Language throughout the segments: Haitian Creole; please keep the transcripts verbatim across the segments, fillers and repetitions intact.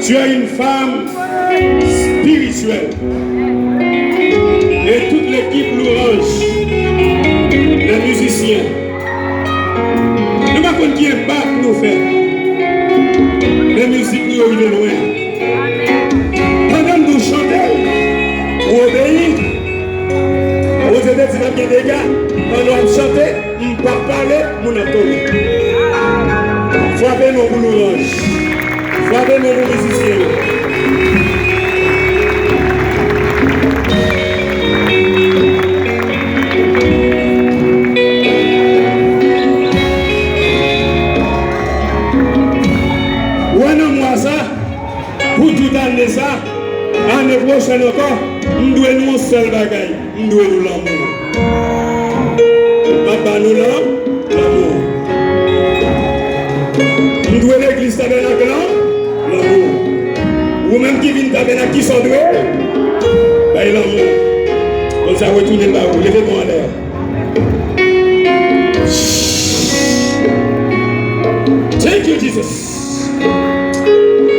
Tu es une femme spirituelle. Et toute l'équipe Louange, les musiciens, nou pa konn ki enpak nou fè. Men mizik nou yo rive lwen. Pandan nou chante, ou obeyi. Bondye te di n ap gen dega. Pandan w ap chante, m p ap pale, moun ap tonbe. Frape men w pou Louange. Frape men w pou mizisyen yo. Wè nan mwa sa, pou tout ane sa, ane pwochèn ankò, m dwe nou yon sèl bagay. M dwe nou lanmou. M ap ba nou lan-, lanmou. M dwe legliz Tabènak lan lanmou. Ou menm ki vin Tabènak, kisa w dwe? Bay lanmou. Bondye ap retounen l ba ou. Leve men w anlè. Thank you, Jesus.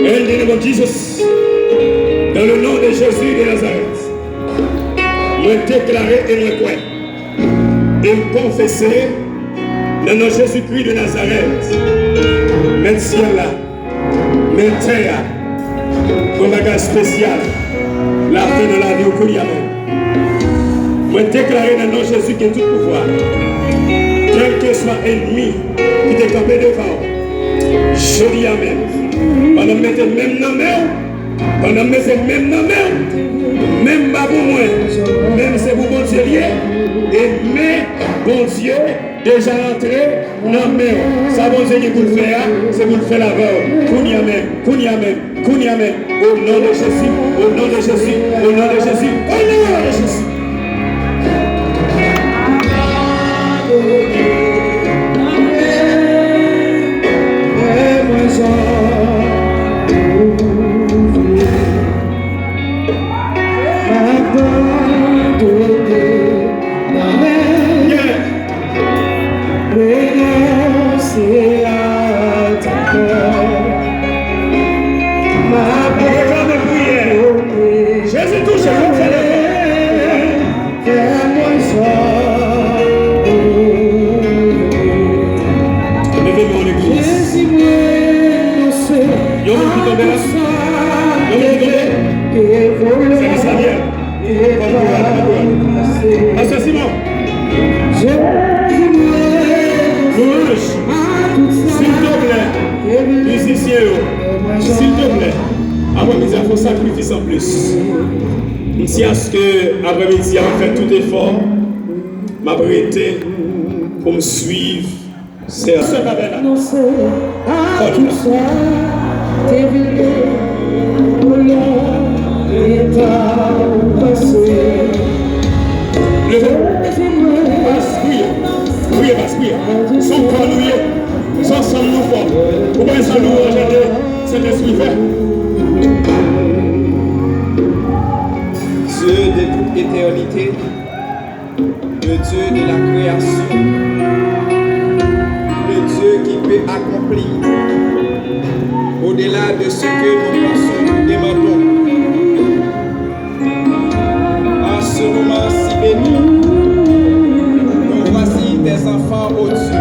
In the name of Jesus. Dans le nom de Jésus de Nazareth. Mwen deklare e mwen kwè. E m konfese nan non Jezikri de Nazarèt. Men syèl la, men tè a, yon bagay espesyal l ap fè nan lavi w kounye a menm. Mwen deklare nan non Jezi ki gen tout pouvwa, kèlkeswa ènmi ki te kanpe devan w, jodi a menm, pandan m mete men m nan men w, Pandan m mete men m nan men w, men m pa pou mwen, men m se pou Bondye l ye, e men Bondye deja rantre nan men w. Sa Bondye gen pou l fè a, se pou l fè l avè w. Kounye a menm, kounye a menm, kounye a menm. Au nom de Jésus, au nom de Jésus, au nom de Jésus, au nom de Jésus. Jezi touche, fè l. Leve men w legliz. Yon moun ki tonbe la? Yon moun ki tonbe? Sèvis la byen. Pastè Simon. Louange. Silteplè, mizisyen yo. Silteplè. Aprè midi a, fè yon sakrifis anplis. M di aske aprè midi a, m fè tout efò. M ap rete pou m swiv sè, sè Tabènak. Kò nou la. Leve. Pas, priye. Priye, pas, priye. Se yon kò nou ye. Se ansanm nou fò. Ou pa wè sa louanj ede Sentespri fè? Dieu de toute éternité, le Dieu de la création, le Dieu qui peut accomplir au-delà de ce que nous pensons, nous demandons. En ce moment si béni, nous voici tes enfants, ô Dieu.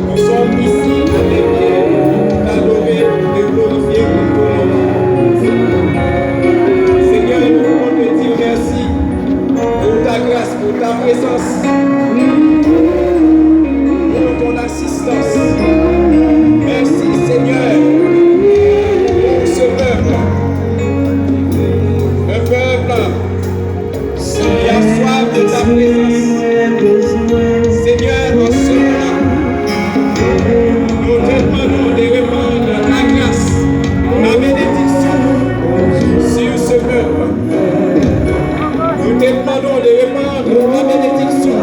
Nous sommes ici à t'adorer, te glorifier pour ton nom. Seigneur, nous voulons te dire merci pour ta grâce, pour ta présence, pour ton assistance. Merci, Seigneur, pour ce peuple. Un peuple qui a soif de ta présence. Seigneur, en ce moment, nous te demandons de répandre ta grâce, ta bénédiction sur ce peuple. Nous te demandons de répandre ta bénédiction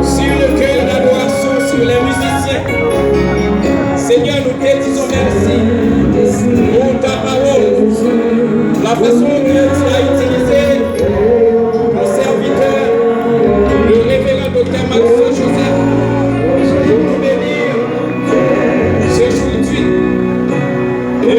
sur le cœur d'adoration, sur les musiciens. Seigneur, nous te disons merci pour ta parole, la façon que tu as utilisé ton serviteur, le révérend docteur Maxo Joseph, pour nous bénir ce jour. Dieu, et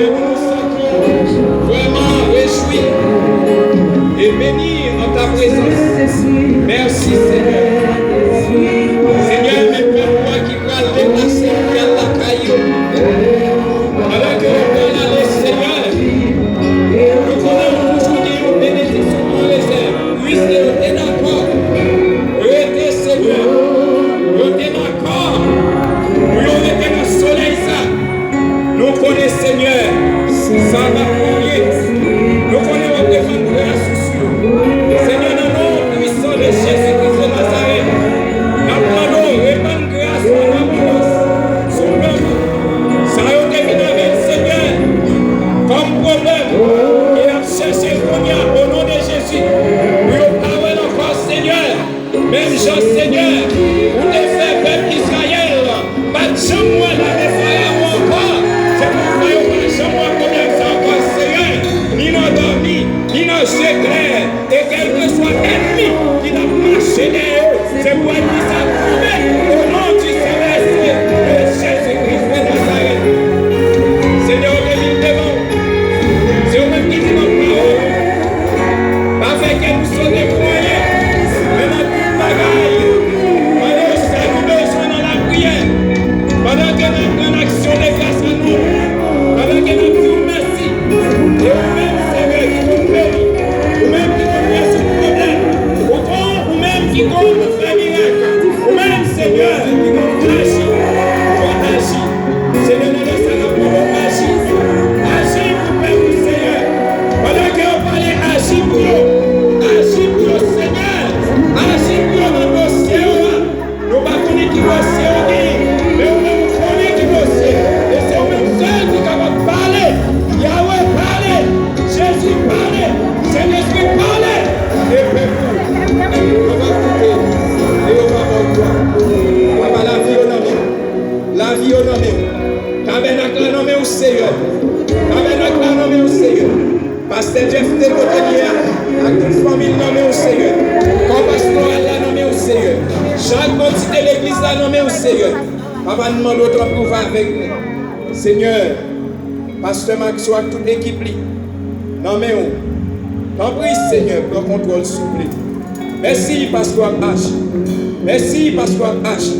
Senyè yo, se pou ènmi sa tonbe, o non di Seyè Jezi Kris de Nazarèt. Senyè, yo te vin devan w. Se ou menm ki di nan pawòl ou, pa fè kè nou sote pou anyen, men nan tout bagay, mande w sa nou bezwen nan lapriyè. Pandan ke n ap rann aksyon de gras an nou, pandan ke n ap di w mèsi, e ou menm, Senyè, ki konn beni, ou menm ki konn rezoud pwoblèm, ou konn, ou menm ki konn fè mirak, ou menm, Senyè, ki konn aji, ou konn aji. Senyè, nan lè sa n ap mande w aji, aji pou pèp ou, Senyè. Pandan ke yo pale, aji pou yo, aji pou yo, Senyè, aji pou yo nan dosye yo a. Nou pa konnen ki dosye yo genyen, men ou menm ou konnen ki dosye. E se ou menm sèl ki kapab pale. Yawe, pale! Jezi, pale! Sentespri, pale! E pèp ou, yo va koute, e yo va ba w glwa. Papa, lavi yo nan men w. Lavi yo nan men w. Tabènak la nan men w, Seyè. Tabènak la nan men w, Seyè. Pastè Jeff te kote l ye a, ak tout fanmi l nan men w, Seyè. Kò pastoral la nan men w, Seyè. Chak antite legliz la nan men w, Seyè. Papa, n mande w tanpri w va avèk nou. Senyè, pastè Maxo ak tout ekip li nan men w. Tanpri, Senyè, pran kontwòl, souple. Mèsi paske w ap aji. Mèsi paske w ap aji.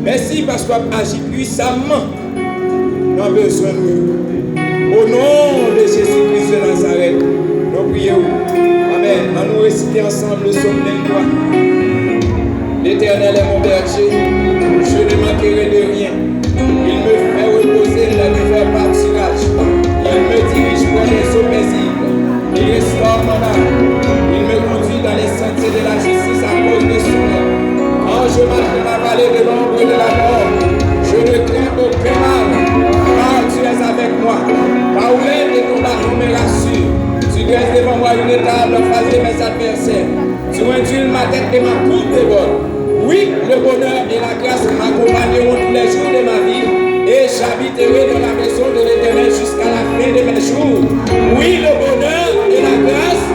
Mèsi paske w ap aji pwisamman nan bezwen nou yo. O non de Jezi Kris de Nazarèt, nou priye w. Amèn. Ann nou resite ansanm le sòm venntwa. L'Éternel est mon berger, je ne manquerai de rien. Il me fait reposer dans de verts pâturages. Il me dirige près des eaux paisibles. Il restaure mon âme. Il me conduit dans les sentiers de la justice à cause de son nom. Quand je marche dans la vallée de l'ombre de la mort, je ne crains aucun mal, car tu es avec moi. Ta houlette et ton bâton me rassurent. Tu dresses devant moi une table en face de mes adversaires. Tu induis ma tête et ma coupe déborde. Oui, le bonheur et la grâce m'accompagneront tous les jours de ma vie, et j'habiterai dans la maison de l'Éternel jusqu'à la fin de mes jours. Oui, le bonheur et la grâce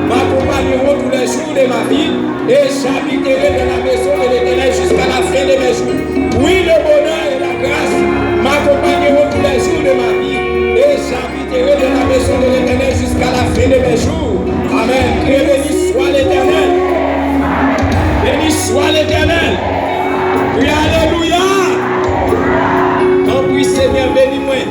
m'accompagneront tous les jours de ma vie, et j'habiterai dans la maison de l'Éternel jusqu'à la fin de mes jours. Oui, le bonheur et la grâce m'accompagneront tous les jours de ma vie, et j'habiterai dans la maison de l'Éternel jusqu'à la fin de mes jours. Amen. Criez, béni soit l'Éternel. Béni soit l'Éternel. Criez, alléluia. Tanpri, Senyè, beni mwen.